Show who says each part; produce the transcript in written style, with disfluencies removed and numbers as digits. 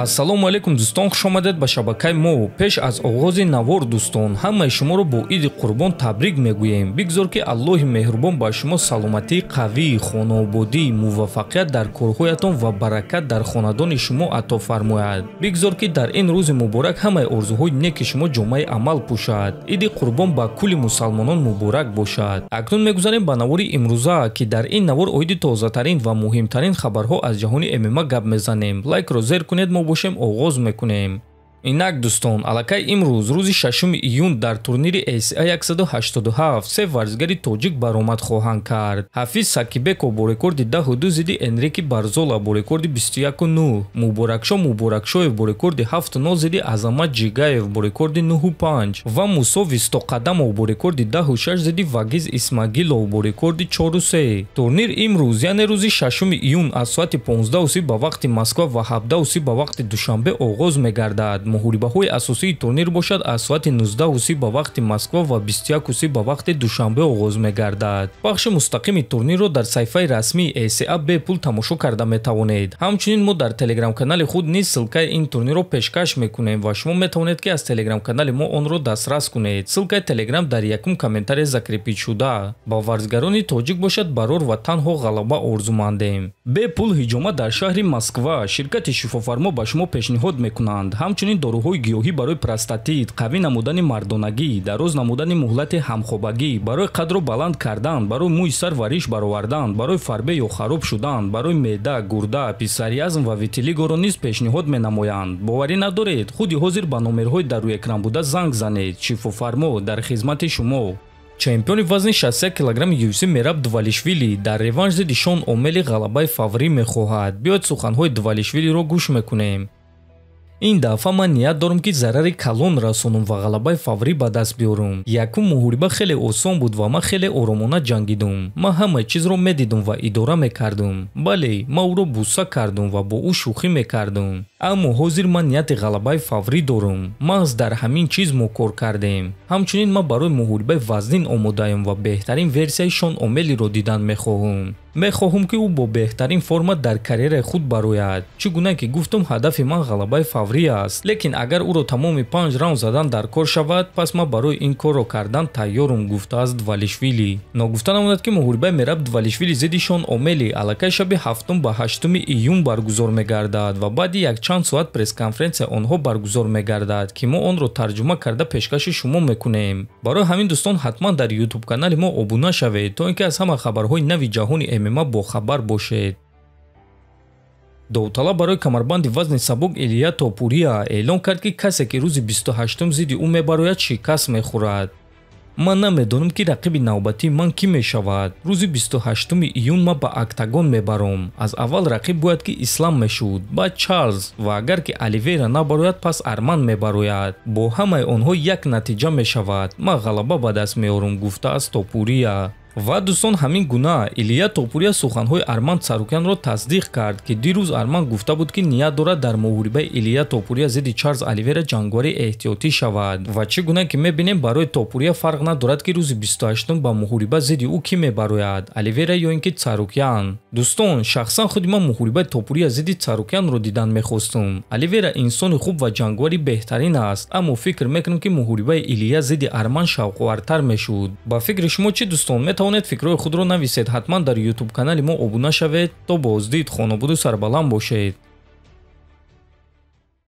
Speaker 1: Ассалому алайкум дӯстон, хуш омадед ба шабакаи мо. Пеш аз оғози навор дӯстон, ҳамаи шуморо бо иди Қурбон табрик мегӯем. Бигзор ки Аллоҳи меҳрубон ба шумо саломатии қавӣ, хонаободӣ, муваффақият дар корҳоятон ва баракат дар хонадони шумо ато фармояд. Бигзор ки дар ин рӯзи муборак ҳамаи орзуҳои неки шумо ҷомаи амал пӯшад. Иди Қурбон ба кулли мусалмонон муборак бошад. Акнун мегузарем ба навори имрӯза, ки дар ин навор оиди тозатарин ва муҳимтарин хабарҳо аз ҷаҳони ММА гап мезанем. Лайкро зер кунед, мо бошем оғоз мекунем. Инак дӯстон, аллакай имрӯз рӯзи 6 июн дар турнири ACA 187 се варзигари тоҷик баромад хоҳанд кард. Ҳафиз Сакибеков бо рекорди 10-2 зидди Энрике Барзола бо рекорди 21-9, Муборакшо Муборакшоев бо рекорди 7-0 зидди Азамат Ҷигаев бо рекорди 9-5 ва Мусо Вистоқадамов бо рекорди 10-6 зидди Вагиз Исмагилов бо рекорди 4-3. Турнир имрӯз, яъне рӯзи 6 июн аз соати 15:30 ба вақти Москва ва 17:30 ба вақти Душанбе оғоз мегардад. Муҳорибаҳои асосии турнир бошад аз соати 19:30 ба вақти Москва ва 21:30 ба вақти Душанбе оғоз мегардад. Пахши мустақими турнирро дар саҳифаи расмии ACA бепул тамошо карда метавонед. Ҳамчунин мо дар телеграм-канали худ низ ссилкаи ин турнирро пешкаш мекунем ва шумо метавонед ки аз телеграм-канали мо онро дастрас кунед. Ссилкаи телеграм дар якум комментария закрепить шуда. Ба варзигарони тоҷик бошад барор ва танҳо ғалаба орзумандем. Бепул ҳиҷома дар шаҳри Москва. Ширкати шифофармо ба шумо пешниҳод мекунанд. Ҳамчунин доруҳои гиёҳӣ барои простатит, қавӣ намудани мардонагӣ, дароз намудани муҳлати ҳамхобагӣ, барои қадро баланд кардан, барои мӯи сар ва риш баровардан, барои фарбе ё хароб шудан, барои меъда, гурда, псориазм ва витилигоро низ пешниҳод менамоянд. Боварӣ надоред? Худи ҳозир ба номерҳои дар рӯи экран буда занг занед. Шифофармо дар хизмати шумо. Чемпиони вазни 61 килограмми UFC Мераб Двалишвили дар реванш зидди Шон Омели ғалабаи фаврӣ мехоҳад. Биёед суханҳои Двалишвилиро гӯш мекунем. Ин дафъа ман ният дорам ки зарари калон расонам ва ғалабаи фаврӣ ба даст биёрам. Якум муҳориба хеле осон буд ва ман хеле оромона ҷангидум. Ман ҳамаи чизро медидум ва идора мекардум. Бале, ман ӯро буса кардум ва бо ӯ шӯхӣ мекардум. Аммо ҳозир ман нияти ғалабаи фаврӣ дорам. Маҳз дар ҳамин чиз мо кор кардем. Ҳамчунин ман барои муҳорибаи вазнин омодаем ва беҳтарин версияи Шон Омелиро дидан мехоҳам. Мехоҳам ки ӯ бо беҳтарин форма дар карьераи худ барояд. Чӣ гуна ки гуфтам, ҳадафи ман ғалабаи фаврӣ аст. Лекин агар ӯро тамоми 5 раунд задан дар кор шавад, пас ман барои ин корро кардан тайёрам, гуфтааст Двалишвили. Ногуфта намонад ки муҳорибаи Мераб Двалишвили зидди Шон Омели аллакай шаби 7 ба 8 июн баргузор мегардад ва баъди якчанд соат пресс-конференсия онҳо баргузор мегардад, ки мо онро тарҷума карда пешкаши шумо мекунем. Барои ҳамин дӯстон ҳатман дар ютуб-канали мо обуна шавед, то ин ки аз ҳама хабарҳои нави ҷаҳони ММА бохабар бошед. Довталаб барои камарбанди вазни сабук Илия Топурия эълон кард, ки касе ки рӯзи 28 зидди ӯ мебарояд, шикаст мехӯрад. Ман намедонам ки рақиби навбатии ман кӣ мешавад. Рӯзи 28 июн ман ба октагон мебаром. Аз аввал рақиб бояд ки Ислам мешуд, баъд Чарлз ва агар ки Оливейра набарояд, пас Арман мебарояд. Бо ҳамаи онҳо як натиҷа мешавад. Ман ғалаба ба даст меорам, гуфтааст Топурия. Ва дӯстон, ҳамин гуна Илия Топурия суханҳои Арман Царукянро тасдиқ кард, ки дирӯз Арман гуфта буд, ки ният дорад дар муҳорибаи Илия Топурия зидди Чарлз Оливейра ҷангвари эҳтиётӣ шавад. Ва чӣ гуна ки мебинем, барои Топурия фарқ надорад, ки рӯзи 28 ба муҳориба зидди ӯ кӣ мебарояд, Оливейра ё ин ки Царукян. Дӯстон, шахсан худи ман муҳорибаи Топурия зидди Царукянро дидан мехостум. Оливейра инсони хуб ва ҷангвари беҳтарин аст, аммо фикр мекунам, ки муҳорибаи Илия зидди Арман шавқовартар мешуд. Ба фикри шумо чӣ дӯстон? Метавонед фикрҳои худро нависед. Ҳатман дар ютуб-канали мо обуна шавед. То боздид, хонободу сарбаланд бошед.